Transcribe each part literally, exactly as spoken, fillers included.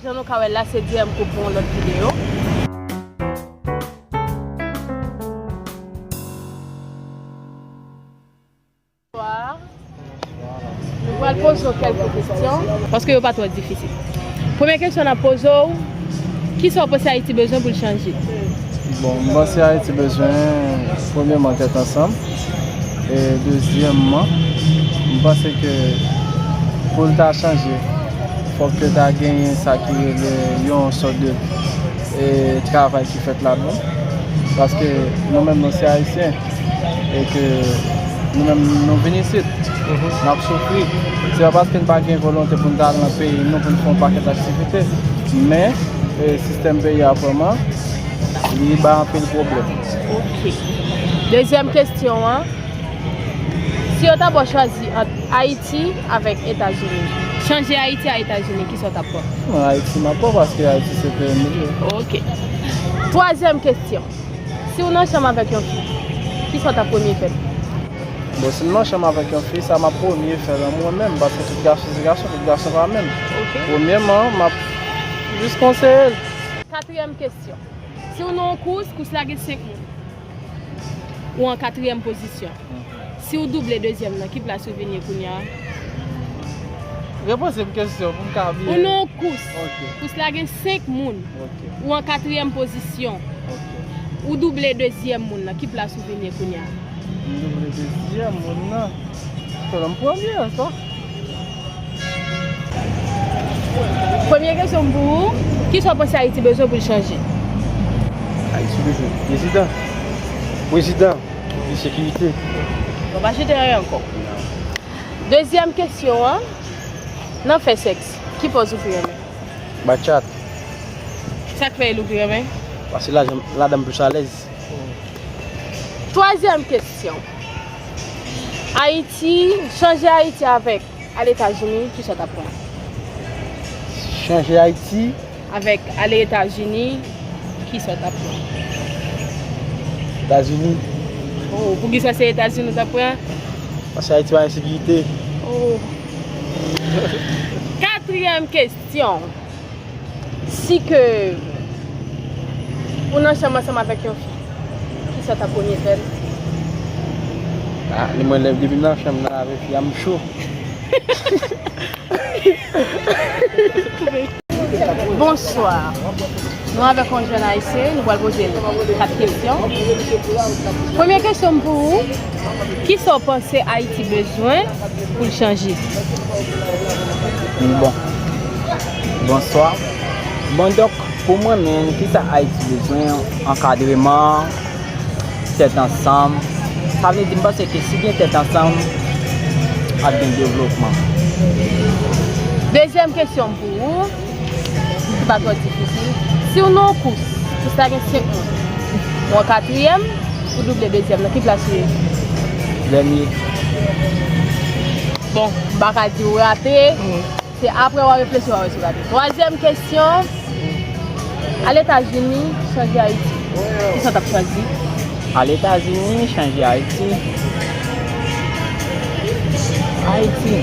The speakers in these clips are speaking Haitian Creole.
Jan nou ka wè l la, se D M Coupe pou yon lòt videyo. Nou pral poze w kèlke kesyon, paske yo pa twò difisil. Premye kesyon n ap poze w, kisa w panse Ayiti bezwen pou l chanje? Bon, m panse Ayiti bezwen, premyèman, tèt ansanm. E dezyèmman, m panse ke pou l ta chanje, fòk ke ta genyen sa ki rele yon sòt de, e, travay ki fèt ladan. Paske nou menm, nou se Ayisyen. E ke nou menm, nou vin isit, n ap soufri. Se pa paske n pa gen volonte pou n ta al nan peyi nou, pou n fè yon pakèt aktivite. Men, e, sistèm peyi a vrèman, li bay anpil pwoblèm. Ok. Dezyèm kesyon an, si yo ta ba w chwazi ant Ayiti avèk Etazini, chanje Ayiti a Etazini, kisa w t ap pran? Non, Ayiti m ap pran, paske Ayiti se peyi m li ye. Ok. Twazyèm kesyon. Si w nan chanm avèk yon fi, kisa w t ap premye fè l? Bon, si m nan chanm avèk yon fi, sa m ap premye fè l an mwen menm, paske tout gason se gason, tout gason pa menm. Ok. Premyèman, m ap jis konseye l. Katriyèm kesyon. Si w nan yon kous, kous la gen senk moun, ou an katriyèm pozisyon. Si w double dezyèm nan, ki plas ou vin ye kounye a? Repoze m kesyon pou m ka byen. Ou nan yon kous. Ok. Kous la gen senk moun. Ok. Ou an katriyèm pozisyon. Ok. Ou double dezyèm moun nan, ki plas ou vin ye kounye a? M double dezyèm moun nan. Konnen m premye, sa. Premye kesyon m pou ou, kisa w panse Ayiti bezwen pou l chanje? Ayiti bezwen prezidan. Prezidan, epi sekirite. Bon, pa chita anyen ankò. Dezyèm kesyon an, nan fè sèks, ki pòz ou pi renmen? Bachata. Sa k fè e l ou pi renmen? Paske ladan, ladan m plis alèz. Twazyèm kesyon. Ayiti, chanje Ayiti avèk al Etazini, kisa w t ap pran? Chanje Ayiti? Avèk ale Etazini, kisa w t ap pran? Etazini. Oh, poukisa se Etazini w t ap pran? Paske Ayiti pa gen sekirite. Oh. Katriyèm kesyon. Si ke ou nan chanm ansanm avèk yon fi, kisa w t ap premye fè l? Ah, li mwen lè depi m nan chanm nan avèk fi a, m cho. Bonswa. Nou avèk yon jèn ayisyen, nou pral poze l kat kesyon. Premye kesyon m pou ou, kisa w panse Ayiti bezwen pou l chanje? Bon. Bonswa. Bon, donk, pou mwen menm, kisa Ayiti bezwen? Ankadreman, tèt ansanm. Sa vle di, m panse ke si gen tèt ansanm, ap gen devlopman. Dezyèm kesyon m pou ou, ki pa twò difisil. Si w nan yon kous, kous la gen senk moun, ou an katriyèm, ou double dezyèm nan, ki plas ou ye? Dènye. Bon, m pa ka di w rate. Se apre w a reflechi, w a wè si w gade. Twazyèm kesyon, al Etazini, chanje Ayiti. Kisa w t ap chwazi? Al Etazini, chanje Ayiti. Ayiti.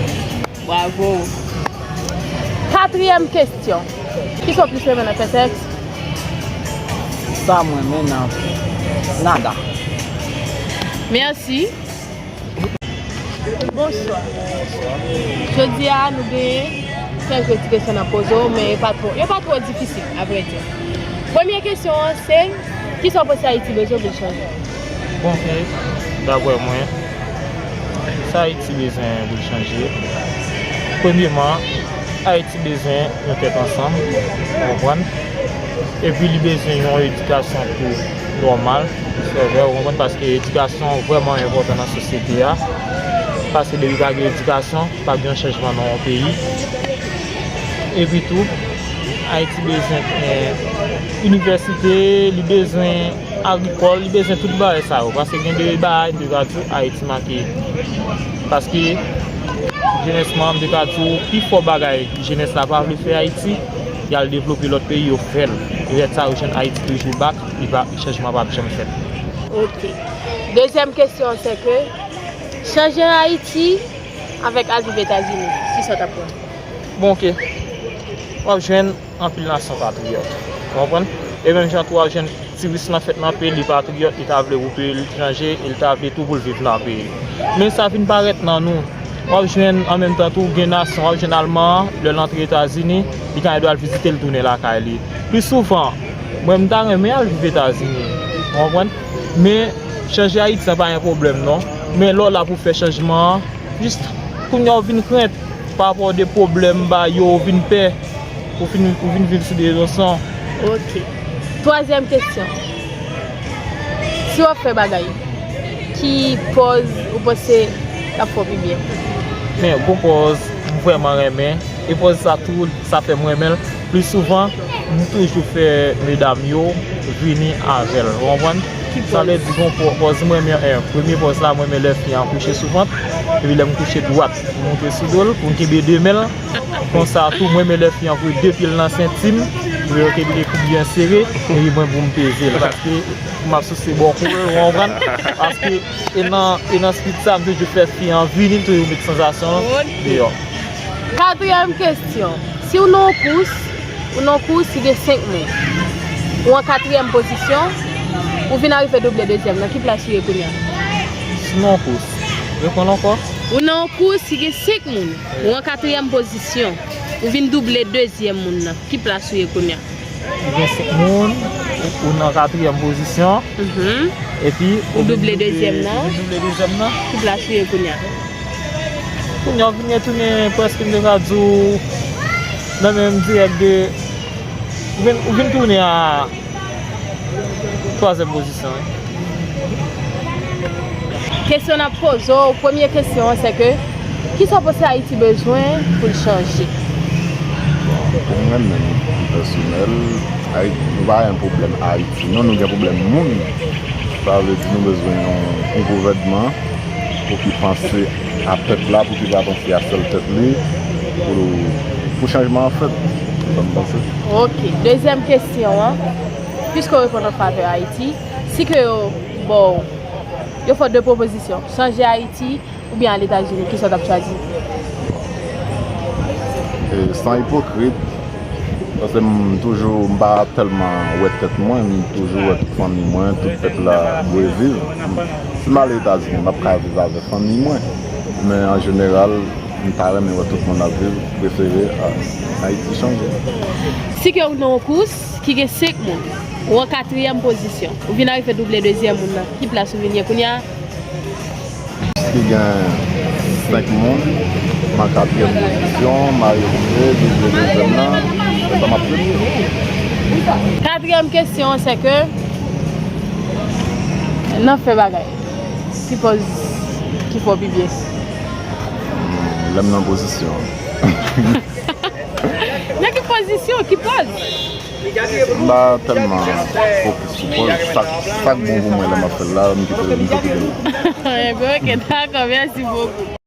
Bravo. Katriyèm kesyon, kisa w plis renmen nan fè sèks? Sa mwen renmen nan nada. Mèsi. Bonswa. Jodi a, nou gen kèlke ti kesyon n ap poze w, men yo pa twò, yo pa twò difisil, avrèdi. Premye kesyon an, se, kisa w panse Ayiti bezwen pou l chanje? Bon, e, daprè mwen, sa Ayiti bezwen pou l chanje? Premyeman, Ayiti bezwen yon tèt ansanm, ou konprann? Epi li bezwen yon edikasyon tou nòmal, sevè, ou konprann, paske edikasyon vrèman enpòtan nan sosyete a. Paske depi pa gen edikasyon, p ap gen chanjman nan yon peyi. Epi tou, Ayiti bezwen, eh, inivèsite, li bezwen agrikòl, li bezwen tout bagay sa yo. Paske gen de bagay m te ka di w Ayiti manke. Paske jenès lan, m te ka di w, pifò bagay jenès la pa vle fè Ayiti, y al devlope lòt peyi, yo fè l. Petèt sa yo jwenn Ayiti toujou bak, li pa, chanjman p ap janm fèt. Ok. Dezyèm kesyon, se ke chanje Ayiti avèk al viv Etazini, kisa w t ap pran? Bon, ok. W ap jwenn anpil nasyon patriyòt. Ou konprann? E menm jan tou w ap jwenn ti ris lan fèt nan peyi li patriyòt, li ta vle pou peyi l chanje, e li ta vle tou pou l viv nan peyi l. Men sa vin parèt nan nou. W ap jwenn an menm tan tou gen nasyon, w ap jwenn Alman an, lè l antre Etazini, li ka gen dwa al vizite l tounen lakay li. Pli souvan, mwen m ta renmen al viv Etazini. Ou konprann? Men chanje Ayiti sa pa yon pwoblèm non. Men lè w la pou fè chanjman an, jis kounye a w vin krent. Pa rapò de pwoblèm ba yo, ou vin pè, ou vin, ou vin viv sou de nosyon. Ok. Twazyèm kesyon. Si w ap fè bagay, ki pòz ou panse k ap fè w pi byen? Men, gon pòz m vrèman renmen, e pòz sa tou, sa fè m renmen l. Pli souvan, m toujou fè medam yo vini avè l, ou konprann? Sa vle di gon pòz mwen renmen, en, premye pòz la, mwen renmen lè fi an kouche sou vant, epi lè m kouche dwat, m moute sou do l, pou m kenbe de men l. Konsa tou, mwen renmen lè fi an voye de pye l nan senti m, pou yo kenbe kou byen sere, epi mwen pou m peze l, paske pou m ap souse bò kou l, ou konprann? Paske e nan, e nan speed sa, m toujou fè fi an vini, m toujou met sansasyon deyò. Katriyèm kesyon. Si w nan yon kous, ou nan yon kous ki gen senk moun. Ou an katriyèm pozisyon, ou vin arive double dezyèm nan, ki plas ou ye kounye a? Si w nan yon kous, reponn ankò. Ou nan yon kous ki gen senk moun. Ou an katriyèm pozisyon. Ou vin double dezyèm moun nan. Ki plas ou ye kounye a? Ou gen senk moun, ou, ou nan katriyèm pozisyon. Mhm. Epi, ou vin double dezyèm nan. Ou vin double dezyèm nan. Ki plas ou ye kounye a? Kounye a, ou vin retounen prèske, m te ka di w, nan menm dirèk de. Ou vin, ou vin tounen a twazyèm pozisyon, wi. Kesyon n ap poze w, premye kesyon an, se ke, kisa w panse Ayiti bezwen pou l chanje? Bon, mwen menm, pèsonèl, Ayiti, nou pa gen pwoblèm Ayiti, non, nou gen pwoblèm moun. Sa vle di nou bezwen yon, yon gouvènman pou ki panse a pèp la, pou ki pa panse a sèl tèt li, pou, pou chanjman an fèt. Se sa m panse. Ok. Dezyèm kesyon an, piske w reponn an favè Ayiti, si ke yo ba w, yo fè w de pwopozisyon, chanje Ayiti, oubyen al Etazini, kisa w t ap chwazi? E, san ipokrit, paske m toujou, m pa tèlman wè tèt mwen, m toujou wè tout fanmi mwen, tout pèp la dwe viv. Si m ale Etazini, m ap ka viv avèk fanmi mwen. Men an jeneral, m ta renmen wè tout moun ap viv, m prefere a, Ayiti chanje. Si ke w nan yon kous ki gen senk moun, ou an katriyèm pozisyon, ou vin arive double dezyèm moun nan, ki plas ou vin ye kounye a? Ki gen senk moun, m an katriyèm pozisyon, m arive double dezyèm nan, se sa m ap premye. Katriyèm kesyon an, se ke nan fè bagay, ki pòz ki fè w pi byen? Lè m nan pozisyon. Nan ki pozisyon, ki pòz? M pa tèlman fokis sou pòz, sa, sa k bon pou mwen lè m ap fè l la, m kite, m kite l. Ebyen, ok, dakò, mèsi bokou.